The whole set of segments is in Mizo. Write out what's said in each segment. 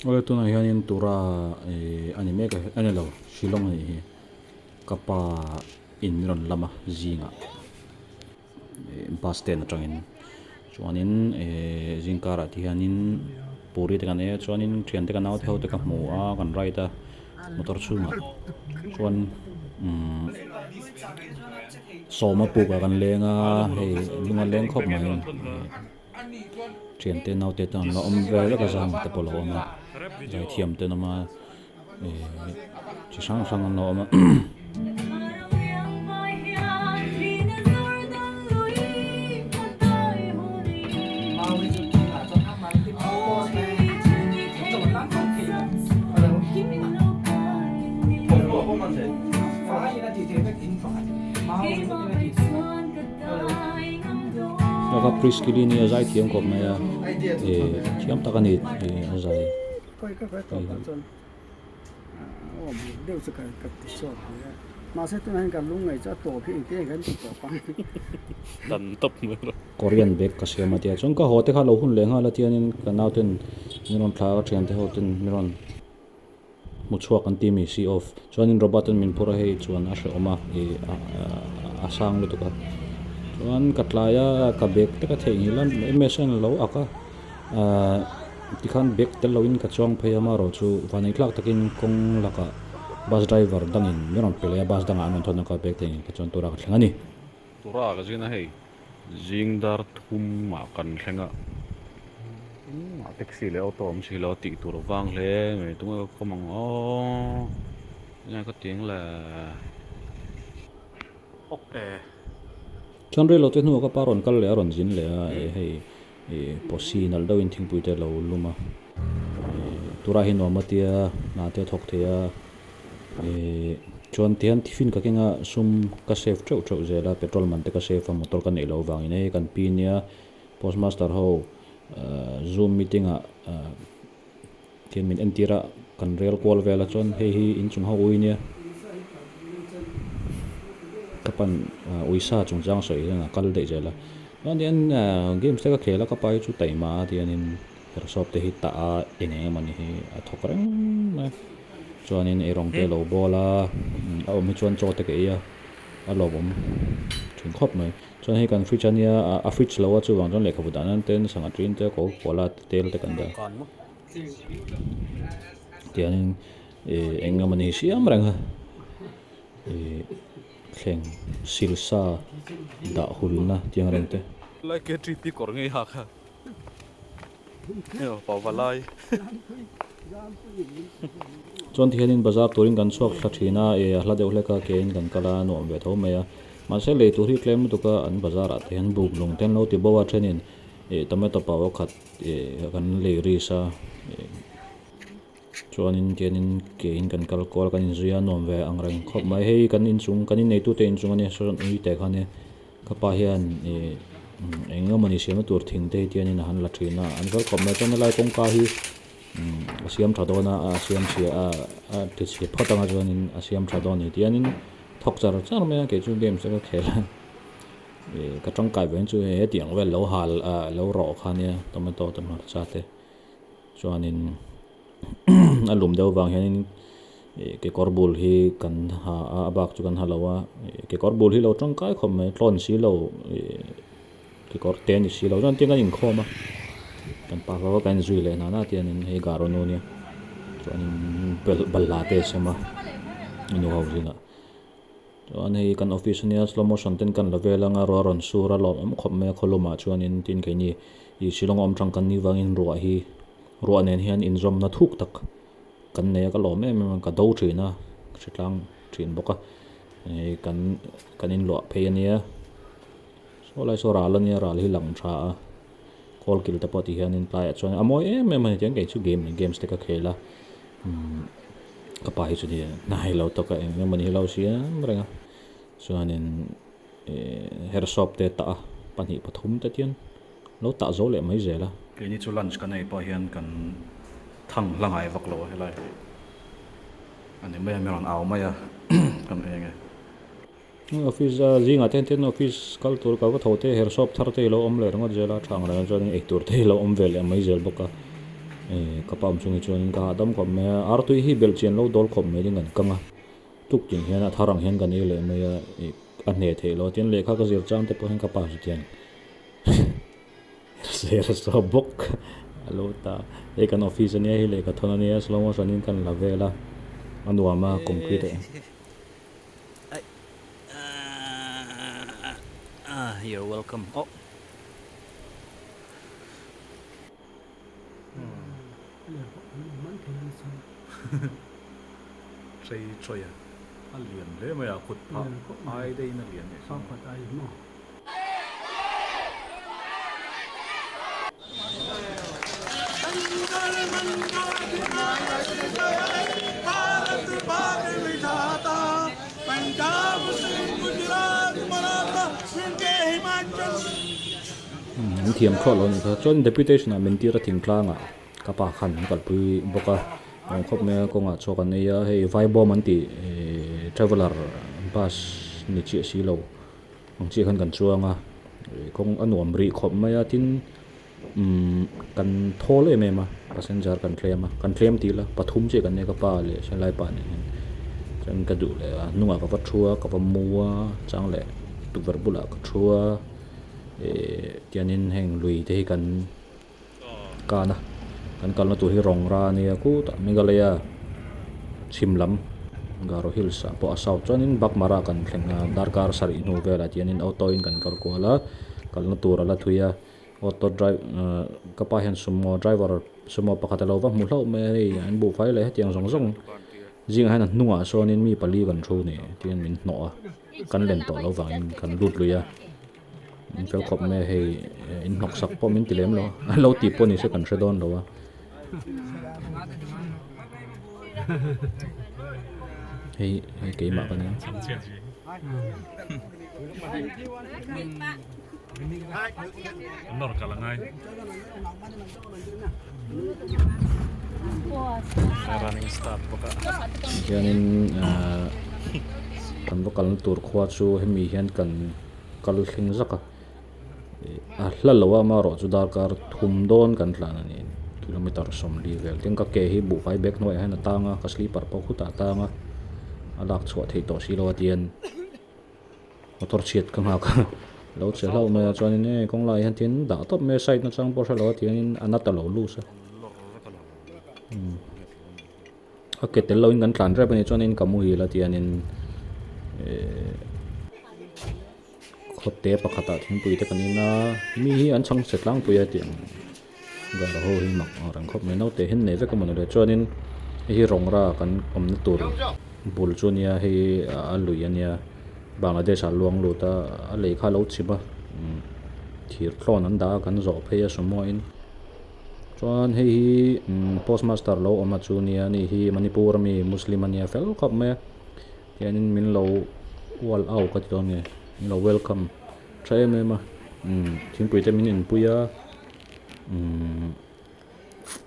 Awle tunah hianin tura ihh a ni mek a a ni lo Shillong a nih hi ka pa in min rawn lam a zingah ihh bus stand atangin chuanin ihh zing karah te hianin puri te kan ei a chuanin thiante ka naute ho te ka hmu a kan ride a motor chhungah chuan umm sawma pukah kan leng a hei lung a leng khawp mai. Thiante naute te an la awm vel vek a zang te pawh a lo awm a zaithiam te an awm a ihh chi hrang hrang an lo awm a. Laka Priskili nia zai thiam khawp mai a eh thiam tak a ni eh a zai Korean bag ka siam a tia chuan ka haw te kha lo hun leh nghal a tianin ka nau ten min rawn thla a thiante ho ten min rawn hmu chhuak an ti mi see off chuanin robot an min phur a hei chuan a hrehawm a ih a sang lutuk a chuan ka tlai a ka bag te ka theihnghilh a ms a lo ak a ahh tikhan bag tel loin ka chuang phei a amaherawh chu vanei tlak takin kawng lakah bus driver dangin min rawn pe leh a bus dangah an rawn thawn a ka bag theihnghilh ka chuan tura ka thleng a ni. Tura ka zin a hei Zing dar thumah kan thleng a, engmah taxi leh auto awm si lo a tih tur vang hle mai tunge ka kawm ang aw enge ka ti ang le ok e. Chuan rei lo te hnuah ka pa rawn kal leh a rawn zin leh a eh hei ih posi nalh deuhin thingpui te a lo lum a ih tura hi nuam a tia hna te a thawk thei a. Ihh chuan tihian tiffin ka keng a sum ka save teuh teuh zel a petrol man te ka save a motor ka neih loh avangin hei kan pi nia post master ho ahh zoom meeting ah ahh tihian min entir a kan rel kual vel a chuan hei hi inchung ho ui nia ka pan ah uisa chungchang sawi hian a kal daih zel a chuan tihian ahh games te ka khel a ka pa hi chu taima a tihianin herhsawp te hi tah a eng eng emawni hi a thawk reng mai a. Chuanin eirawng te lo bawl a, a awm hi chuan chaw te ka ei a, a lawmawm thin khawp mai. Chuan hei kan fridge ania, a fridge lo a chuvang chuan lehkhabu dah nan ten sangha ṭin te coca cola te tel te kan dah. Tiangin ih eng emawni hi siam reng a, ih thleng silsa dah hulna tiang reng te. Lai KTP kawr ngei ha kha. Chuan tihianin bazar turin kan chhuak thla thin a, ih a hla deuh hlek a kein kan kal a nuam ve tho mai a. Mahse lei tur hi tlem lutuk a an bazar ah te hian buk lung te an lo ti bo a thenin ih tomato pau a khat ih kan lei ris a ih chuanin tihianin kein kan kal kual kan inzui a nuam ve ang reng khawp mai. Hei kan inchung kan inneitu te inchung a nia saw ui teh kha nia. Ka pa hian ih eng emaw ni siamna tur thing te hi tianin a han la thin a, an kal khawp mai chuan helai kawngka hi a siam tha dawn a, a siam chhia a a ti chhe phawt anga chuanin a siam tha dawn a ni tianin thawk char char mai a kei chu games te ka khel a ih ka tangkai ve chu hei hetiang vel lo hal ah lo rawh kha ania tomato te hmarcha te chuanin a lum deuh vang hianin ih kekawr bul hi kan ha a a bak chu kan ha lo a ih kekawr bul hi lo tangkai khawp mai tlawn si lo ih kekawr te a ni si lo chuan tiang kan inkhawm a kan pa ho kan inzui leh hna hna tiangin hei garo nu ania chuanin balhla te a sem a nu ho zingah. Chuan hei kan office ania slow motion ten kan la vel anga ruah rawn sur a lawmawm khawp mai a khawlumah chuanin tin keini ih Shillong awm tang kan nih vangin ruah hi ruah nen hian inzawmna thuk tak kan nei a ka lawm em em a ka do thin a ka hre tlang thin bawk a ih kan kan inluah phei ania saw lai saw ral ania ral hi lang tha a kawl kil te pawh ti hianin tlaiah chuan a mawi em em a ni tiang kei chu game games te ka khel a umm. Ka pa hi chu ni hnai lo tawk a eng emawni hi lo siam reng a chuanin ih herhsawp te tah a pahnih pathum te tian lo tah zo leh mai zel a. Keini chu lunch kan ei pawh hian kan thang hla ngai vak lo a helai hi a ni mai a mi rawn au mai a kan ei ange. Office a zingah te hian office kal tur ka va tho te herhsawp thar te hi lo awm leh ringawt zel a tha ang reng chuanin eitur te hi lo awm ve leh mai zel bawk a. Ehh ka pa awm chhung hi chuanin ka hahdam khawp mai a, artui hi belhchian lo dawl khawp mai ding kan kang a, tuktin hian a thar ang hian kan ei leh mai a, ih a hneh theih loh a tin lehkha ka zir chang te pawh hian ka pa chu tiang ser saw bawk a lo ta hei kan office ania hei lehkha thawn ania slow motion in kan la vel a a nuam a concrete ah. You're welcome oh. Trei tawih a, a lian hle mai a, kut phah ai daihin a lian leh hlawm a. An thiam thlawh lo a nih kha chuan deputation ah min tir a thingtlang ah ka pa khan min kalpui bawk a awm khawp mai a kawngah chhuak an nei a hei vaibawm an tih ihh traveller bus ni chiah si lo ang chiah khan kan chuang a ih kawng a nuam rih khawp mai a tin umm kan thawl em em a passenger kan tlem a kan tlem tih ila pathum chiah kan nei ka pa leh helai pa nen hian chuan ka duh leh a hnungah ka va thu a ka va mu a chang leh tukverh bulah ka thu a. Ehh tianin heng lui te hi kan kan a kan kalna tur hi Rongra a nia khutah Meghalaya chhim lam Garo Hills ah pawh a south chuanin Bakmara kan thleng a darkar sarih hnu velah tianin auto in kan kal kual a kalna tur a la thui a auto drive ahh ka pa hian sumo driver sumo pakhat a lo va hmu hlauh mai a hei an buhfai leh hetiang zawng zawng zingah hian a hnungah sawnin mi pali kan thu ni tihian min hnawh a. Kan len tawh lo vangin kan lut lui a, in fel khawp mai a hei in hnawk sak pawh min ti lem lo a, an lo tih pawh ni se kan hre dawn lo a. Hei hei keimah ka nia. Hianin ahh kan va kalna tur khua chu hemi hian kan kal thleng zak a a hla lo a amaherawh chu darkar thum dawn kan tlan a ni kilometer 40 vel tin ka ke hi buhfai bag hnuaiah hian a tang a ka slipper pawh khutah a tang a a lak chhuah theih tawh si lo a tihian. Motor chhiat ka nghak a lo che hlauh mai a chuanin hei kawng laiah hian tin dah tawp mai a side nachang pawh hrelo a tiangin a nat a lo loose a a ke tel loin kan tlan rep a nih chuanin ka muhil a tiangin ehh khawte pakhatah thingpui te kan in a mi hi an chhang chhe tlangpui a tiang gar ho hi mak ang reng khawp mai naute hian nei vek a mawni le chuanin hei hi rawngra kan awmna tur bul chu ania hei a lui ania Bangladesh ah luang lut a a lei kha a lo chim a thir tlawn an dah a kan zawh phei a sumo in chuan hei hi post master lo awm a chu nia ani hi Manipur ami Muslim ania fel khawp mai a tianin min lo ual au ka ti dawn nge min lo welcome tha em em a thingpui te min inpui a umm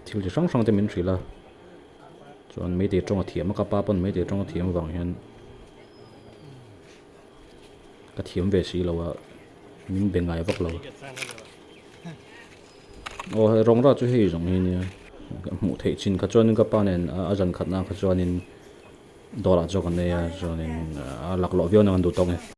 thil chi hrang hrang te min hrilh a chuan meitei tawng a thiam a ka pa pawn meitei tawng a thiam avang hian ka thiam ve si lo a min be ngai vak lo aw hei rawngra chu hei zawng hi nia ka hmuh theih chin kha chuanin ka pa nen a zan khat na kha chuanin dawrah chu kan nei a chuanin a laklawh viau na kan duh tawk e.